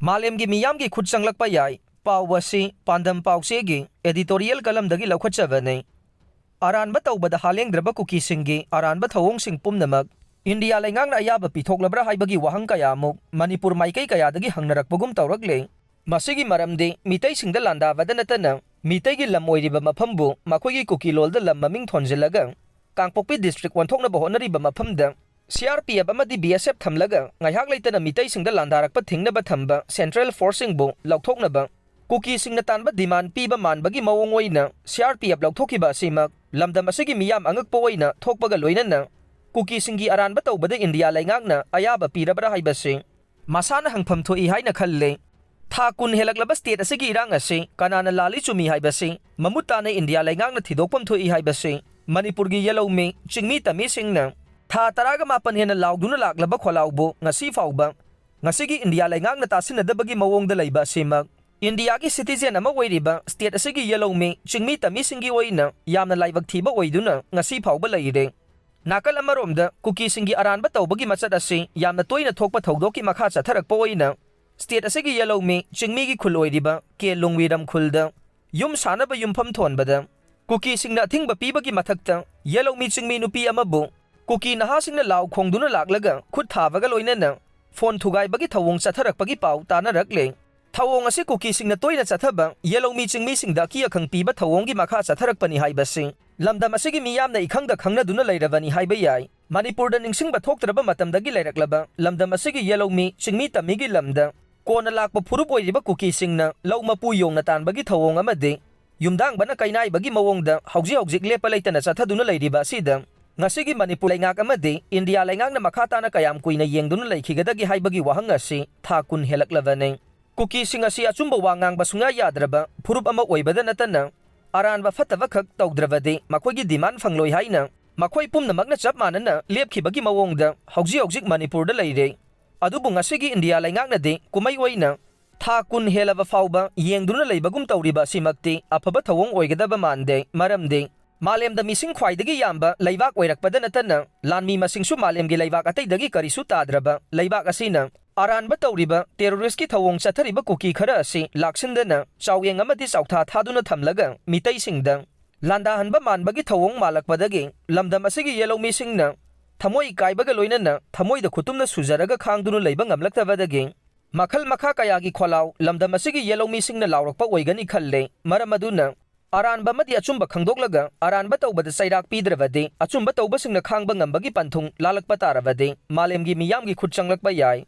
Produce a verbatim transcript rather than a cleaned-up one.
ꯃꯥꯂꯦꯝꯒꯤ ꯃꯤꯌꯥꯝꯒꯤ ꯈꯨꯠ ꯆꯪꯂꯛꯄ ꯌꯥꯏ꯫ ꯄꯥꯎ ꯑꯁꯤ ꯄꯥꯟꯗꯝ ꯄꯥꯎꯆꯦꯒꯤ editorial columnꯗꯒꯤ ꯂꯧꯈꯠꯆꯕꯅꯤ꯫ ꯑꯔꯥꯟꯕ ꯇꯧꯕꯗ ꯍꯥꯂꯦꯡꯗ꯭ꯔꯕ ꯀꯨꯀꯤꯁꯤꯡꯒꯤ ꯑꯔꯥꯟꯕ ꯊꯧꯑꯣꯡꯁꯤꯡ ꯄꯨꯝꯅꯃꯛ ꯏꯟꯗꯤꯌꯥ ꯂꯩꯉꯥꯛꯅ ꯑꯌꯥꯕ ꯄꯤꯊꯣꯛꯂꯕ꯭ꯔꯥ ꯍꯥꯏꯕꯒꯤ ꯋꯥꯍꯪ ꯀꯌꯥ ꯑꯃꯨꯛ ꯃꯅꯤꯄꯨꯔ ꯃꯥꯏꯀꯩ ꯀꯌꯥꯗꯒꯤ ꯍꯪꯅꯔꯛꯄꯒꯨꯝ ꯇꯧꯔꯛꯂꯤ꯫ ꯃꯁꯤꯒꯤ ꯃꯔꯝꯗꯤ ꯃꯤꯇꯩꯁꯤꯡꯗ ꯂꯥꯟꯗꯥꯕꯗ ꯅꯠꯇꯅ ꯃꯤꯇꯩꯒꯤ ꯂꯝ ꯑꯣꯏꯔꯤꯕ ꯃꯐꯝꯕꯨ ꯃꯈꯣꯏꯒꯤ ꯀꯨꯀꯤ ꯂꯣꯜꯗ ꯂꯝ ꯃꯃꯤꯡ ꯊꯣꯟꯖꯤꯜꯂꯒ ꯀꯥꯡꯄꯣꯛꯄꯤ district ꯑꯣꯟꯊꯣꯛꯅꯕ ꯍꯣꯠꯅꯔꯤꯕ ꯃꯐꯝꯗ C R P F ꯑꯃꯗꯤ B S F ꯊꯝꯂꯒ ꯉꯥꯏꯍꯥꯛ ꯂꯩꯇꯅ ꯃꯤꯇꯩꯁꯤꯡꯗ ꯂꯥꯟꯗꯥꯔꯛꯄ ꯊꯤꯡꯅꯕ ꯊꯝꯕ central forceꯁꯤꯡꯕꯨ ꯂꯧꯊꯣꯛꯅꯕ ꯀꯨꯀꯤꯁꯤꯡꯅ ꯇꯥꯟꯕ demand ꯄꯤꯕ ꯃꯥꯟꯕꯒꯤ ꯃꯑꯣꯡ ꯑꯣꯏꯅ C R P F ꯂꯧꯊꯣꯛꯈꯤꯕ ꯑꯁꯤꯃꯛ ꯂꯝꯗꯝ ꯑꯁꯤꯒꯤ ꯃꯤꯌꯥꯝ ꯑꯉꯛꯄ ꯑꯣꯏꯅ ꯊꯣꯛꯄꯒ ꯂꯣꯏꯅꯅ ꯀꯨꯀꯤꯁꯤꯡꯒꯤ ꯑꯔꯥꯟꯕ ꯇꯧꯕꯗ ꯏꯟꯗꯤꯌꯥ ꯂꯩꯉꯥꯛꯅ ꯑꯌꯥꯕ ꯄꯤꯔꯕ꯭ꯔꯥ ꯍꯥꯏꯕꯁꯤ ꯃꯁꯥꯅ ꯍꯪꯐꯝ ꯊꯣꯛꯏ ꯍꯥꯏꯅ ꯈꯜꯂꯤ꯫ ꯊꯥ ꯀꯨꯟ ꯍꯦꯜꯂꯛꯂꯕ state ꯑꯁꯤꯒꯤ ꯏꯔꯥꯡ ꯑꯁꯤ ꯀꯅꯥꯅ ꯂꯥꯜꯂꯤ ꯆꯨꯝꯃꯤ ꯍꯥꯏꯕꯁꯤ ꯃꯃꯨꯠ ꯇꯥꯅ ꯏꯟꯗꯤꯌꯥ ꯂꯩꯉꯥꯛꯅ ꯊꯤꯗꯣꯛꯐꯝ ꯊꯣꯛꯏ ꯍꯥꯏꯕꯁꯤ ꯃꯅꯤꯄꯨꯔꯒꯤ ꯌꯦꯜꯍꯧꯃꯤ ꯆꯤꯡꯃꯤ ꯇꯝꯃꯤꯁꯤꯡꯅ ꯊꯥ ꯇꯔꯥꯒ ꯃꯥꯄꯟ ꯍꯦꯟꯅ ꯂꯥꯎꯗꯨꯅ ꯂꯥꯛꯂꯕ ꯈꯣꯜꯂꯥꯎꯕꯨ ꯉꯁꯤ ꯐꯥꯎꯕ ꯉꯁꯤꯒꯤ ꯏꯟꯗꯤꯌꯥ ꯂꯩꯉꯥꯛꯅ ꯇꯥꯁꯤꯟꯅꯗꯕꯒꯤ ꯃꯑꯣꯡꯗ ꯂꯩꯕ ꯑꯁꯤꯃꯛ ꯏꯟꯗꯤꯌꯥꯒꯤ citizen ꯑꯃ ꯑꯣꯏꯔꯤꯕ state ꯑꯁꯤꯒꯤ ꯌꯦꯜꯍꯧꯃꯤ ꯆꯤꯡꯃꯤ ꯇꯝꯃꯤꯁꯤꯡꯒꯤ ꯑꯣꯏꯅ ꯌꯥꯝꯅ ꯂꯥꯏꯕꯛ ꯊꯤꯕ ꯑꯣꯏꯗꯨꯅ ꯉꯁꯤ ꯐꯥꯎꯕ ꯂꯩꯔꯦ꯫ ꯅꯥꯀꯜ ꯑꯃꯔꯣꯝꯗ ꯀꯨꯀꯤꯁꯤꯡꯒꯤ ꯑꯔꯥꯟꯕ ꯇꯧꯕꯒꯤ ꯃꯆꯠ ꯑꯁꯤ ꯌꯥꯝꯅ ꯇꯣꯏꯅ ꯊꯣꯛꯄ ꯊꯧꯗꯣꯛꯀꯤ ꯃꯈꯥ ꯆꯠꯊꯔꯛꯄ ꯑꯣꯏꯅ state ꯑꯁꯤꯒꯤ ꯌꯦꯜꯍꯧꯃꯤ ꯆꯤꯡꯃꯤꯒꯤ ꯈꯨꯜ ꯑꯣꯏꯔꯤꯕ ꯀꯦ ꯂꯣꯡꯋꯤꯔꯝ ꯈꯨꯜꯗ ꯌꯨꯝ ꯁꯥꯅꯕ ꯌꯨꯝꯐꯝ ꯊꯣꯟꯕꯗ ꯀꯨꯀꯤꯁꯤꯡꯅ ꯑꯊꯤꯡꯕ ꯄꯤꯕꯒꯤ ꯃꯊꯛꯇ ꯌꯦꯜꯍꯧꯃꯤ ꯆꯤꯡꯃꯤ ꯅꯨꯄꯤ ꯑꯃꯕꯨ ꯀꯨꯀꯤ ꯅꯍꯥꯁꯤꯡꯅ ꯂꯥꯎ ꯈꯣꯡꯗꯨꯅ ꯂꯥꯛꯂꯒ ꯈꯨꯠ ꯊꯥꯕꯒ ꯂꯣꯏꯅꯅ phone ꯊꯨꯒꯥꯏꯕꯒꯤ ꯊꯧꯑꯣꯡ ꯆꯠꯊꯔꯛꯄꯒꯤ ꯄꯥꯎ ꯇꯥꯅꯔꯛꯂꯦ꯫ ꯊꯧꯑꯣꯡ ꯑꯁꯤ ꯀꯨꯀꯤꯁꯤꯡꯅ ꯇꯣꯏꯅ ꯆꯠꯊꯕ ꯌꯦꯜꯍꯧꯃꯤ ꯆꯤꯡꯃꯤꯁꯤꯡꯗ ꯑꯀꯤ ꯑꯈꯪ ꯄꯤꯕ ꯊꯧꯑꯣꯡꯒꯤ ꯃꯈꯥ ꯆꯠꯊꯔꯛꯄꯅꯤ ꯍꯥꯏꯕꯁꯤ ꯂꯝꯗꯝ ꯑꯁꯤꯒꯤ ꯃꯤꯌꯥꯝꯅ ꯏꯈꯪꯗ ꯈꯪꯅꯗꯨꯅ ꯂꯩꯔꯕꯅꯤ ꯍꯥꯏꯕ ꯌꯥꯏ꯫ ꯃꯅꯤꯄꯨꯔꯗ ꯅꯤꯡꯁꯤꯡꯕ ꯊꯣꯛꯇ꯭ꯔꯕ ꯃꯇꯝꯗꯒꯤ ꯂꯩꯔꯛꯂꯕ ꯂꯝꯗꯝ ꯑꯁꯤꯒꯤ ꯌꯦꯜꯍꯧꯃꯤ ꯆꯤꯡꯃꯤ ꯇꯝꯃꯤꯒꯤ ꯂꯝꯗ ꯀꯣꯟꯅ ꯂꯥꯛꯄ ꯐꯨꯔꯨꯞ ꯑꯣꯏꯔꯤꯕ ꯀꯨꯀꯤꯁꯤꯡꯅ ꯂꯧ ꯃꯄꯨ ꯌꯣꯡꯅ ꯇꯥꯟꯕꯒꯤ ꯊꯧꯑꯣꯡ ꯑꯃꯗꯤ ꯌꯨꯝꯗꯥꯡꯕꯅ ꯀꯩꯅꯥꯏꯕꯒꯤ ꯃꯑꯣꯡꯗ ꯍꯧꯖꯤꯛ ꯍꯧꯖꯤꯛ ꯂꯦꯞꯄ ꯂꯩꯇꯅ ꯆꯠꯊꯗꯨꯅ ꯂꯩꯔꯤꯕ ꯑꯁꯤꯗ ꯉꯁꯤꯒꯤ ꯃꯅꯤꯄꯨꯔ ꯂꯩꯉꯥꯛ ꯑꯃꯗꯤ ꯏꯟꯗꯤꯌꯥ ꯂꯩꯉꯥꯛꯅ ꯃꯈꯥ ꯇꯥꯅ ꯀꯌꯥꯝ ꯀꯨꯏꯅ ꯌꯦꯡꯗꯨꯅ ꯂꯩꯈꯤꯒꯗꯒꯦ ꯍꯥꯏꯕꯒꯤ ꯋꯥꯍꯪ ꯑꯁꯤ ꯊꯥ ꯀꯨꯟ ꯍꯦꯜꯂꯛꯂꯕꯅꯤ꯫ ꯀꯨꯀꯤꯁꯤꯡ ꯑꯁꯤ ꯑꯆꯨꯝꯕ ꯋꯥ ꯉꯥꯡꯕ ꯁꯨꯡꯌꯥ ꯌꯥꯗ꯭ꯔꯕ ꯐꯨꯔꯨꯞ ꯑꯃ ꯑꯣꯏꯕꯗ ꯅꯠꯇꯅ ꯑꯔꯥꯟꯕ ꯐꯠꯇꯕ ꯈꯛ ꯇꯧꯗ꯭ꯔꯕꯗꯤ ꯃꯈꯣꯏꯒꯤ demand ꯐꯪꯂꯣꯏ ꯍꯥꯏꯅ ꯃꯈꯣꯏ ꯄꯨꯝꯅꯃꯛꯅ ꯆꯞ ꯃꯥꯟꯅꯅ ꯂꯦꯞꯈꯤꯕꯒꯤ ꯃꯑꯣꯡꯗ ꯍꯧꯖꯤꯛ ꯍꯧꯖꯤꯛ ꯃꯅꯤꯄꯨꯔꯗ ꯂꯩꯔꯦ꯫ ꯑꯗꯨꯕꯨ ꯉꯁꯤꯒꯤ ꯏꯟꯗꯤꯌꯥ ꯂꯩꯉꯥꯛꯅꯗꯤ ꯀꯨꯝꯍꯩ ꯑꯣꯏꯅ ꯊꯥ ꯀꯨꯟ ꯍꯦꯜꯂꯕ ꯐꯥꯎꯕ ꯌꯦꯡꯗꯨꯅ ꯂꯩꯕꯒꯨꯝ ꯇꯧꯔꯤꯕ ꯑꯁꯤꯃꯛꯇꯤ ꯑꯐꯕ ꯊꯧꯑꯣꯡ ꯑꯣꯏꯒꯗꯕ ꯃꯥꯟꯗꯦ꯫ ꯃꯔꯝꯗꯤ ꯃꯥꯂꯦꯝꯗ ꯃꯤꯁꯤꯡ ꯈ꯭ꯋꯥꯏꯗꯒꯤ ꯌꯥꯝꯕ ꯂꯩꯕꯥꯛ ꯑꯣꯏꯔꯛꯄꯗ ꯅꯠꯇꯅ ꯂꯥꯟꯃꯤ ꯃꯁꯤꯡꯁꯨ ꯃꯥꯂꯦꯝꯒꯤ ꯂꯩꯕꯥꯛ ꯑꯇꯩꯗꯒꯤ ꯀꯔꯤꯁꯨ ꯇꯥꯗ꯭ꯔꯕ ꯂꯩꯕꯥꯛ ꯑꯁꯤꯅ ꯑꯔꯥꯟꯕ ꯇꯧꯔꯤꯕ terroristꯀꯤ ꯊꯧꯑꯣꯡ ꯆꯠꯊꯔꯤꯕ ꯀꯨꯀꯤ ꯈꯔ ꯑꯁꯤ ꯂꯥꯛꯁꯤꯟꯗꯅ ꯆꯥꯎꯌꯦꯡ ꯑꯃꯗꯤ ꯆꯥꯎꯊꯥ ꯊꯥꯗꯨꯅ ꯊꯝꯂꯒ ꯃꯤꯇꯩꯁꯤꯡꯗ ꯂꯥꯟꯗꯥꯍꯟꯕ ꯃꯥꯟꯕꯒꯤ ꯊꯧꯑꯣꯡ ꯃꯥꯜꯂꯛꯄꯗꯒꯤ ꯂꯝꯗꯝ ꯑꯁꯤꯒꯤ ꯌꯦꯜꯍꯧꯃꯤꯁꯤꯡꯅ ꯊꯃꯣꯏ ꯀꯥꯏꯕꯒ ꯂꯣꯏꯅꯅ ꯊꯃꯣꯏꯗ ꯈꯨꯇꯨꯝꯅ ꯁꯨꯖꯔꯒ ꯈꯥꯡꯗꯨꯅ ꯂꯩꯕ ꯉꯝꯂꯛꯇꯕꯗꯒꯤ ꯃꯈꯜ ꯃꯈꯥ ꯀꯌꯥꯒꯤ ꯈꯣꯜꯂꯥꯎ ꯂꯝꯗꯝ ꯑꯁꯤꯒꯤ ꯌꯦꯜꯍꯧꯃꯤꯁꯤꯡꯅ ꯂꯥꯎꯔꯛꯄ ꯑꯣꯏꯒꯅꯤ ꯈꯜꯂꯦ꯫ ꯃꯔꯝ ꯑꯗꯨꯅ ꯑꯔꯥꯟꯕ ꯑꯃꯗꯤ ꯑꯆꯨꯝꯕ ꯈꯪꯗꯣꯛꯂꯒ ꯑꯔꯥꯟꯕ ꯇꯧꯕꯗ ꯆꯩꯔꯥꯛ ꯄꯤꯗ꯭ꯔꯕꯗꯤ ꯑꯆꯨꯝꯕ ꯇꯧꯕꯁꯤꯡꯅ ꯈꯥꯡꯕ ꯉꯝꯕꯒꯤ ꯄꯟꯊꯨꯡ ꯂꯥꯜꯂꯛꯄ ꯇꯥꯔꯕꯗꯤ ꯃꯥꯂꯦꯝꯒꯤ ꯃꯤꯌꯥꯝꯒꯤ ꯈꯨꯠ ꯆꯪꯂꯛꯄ ꯌꯥꯏ꯫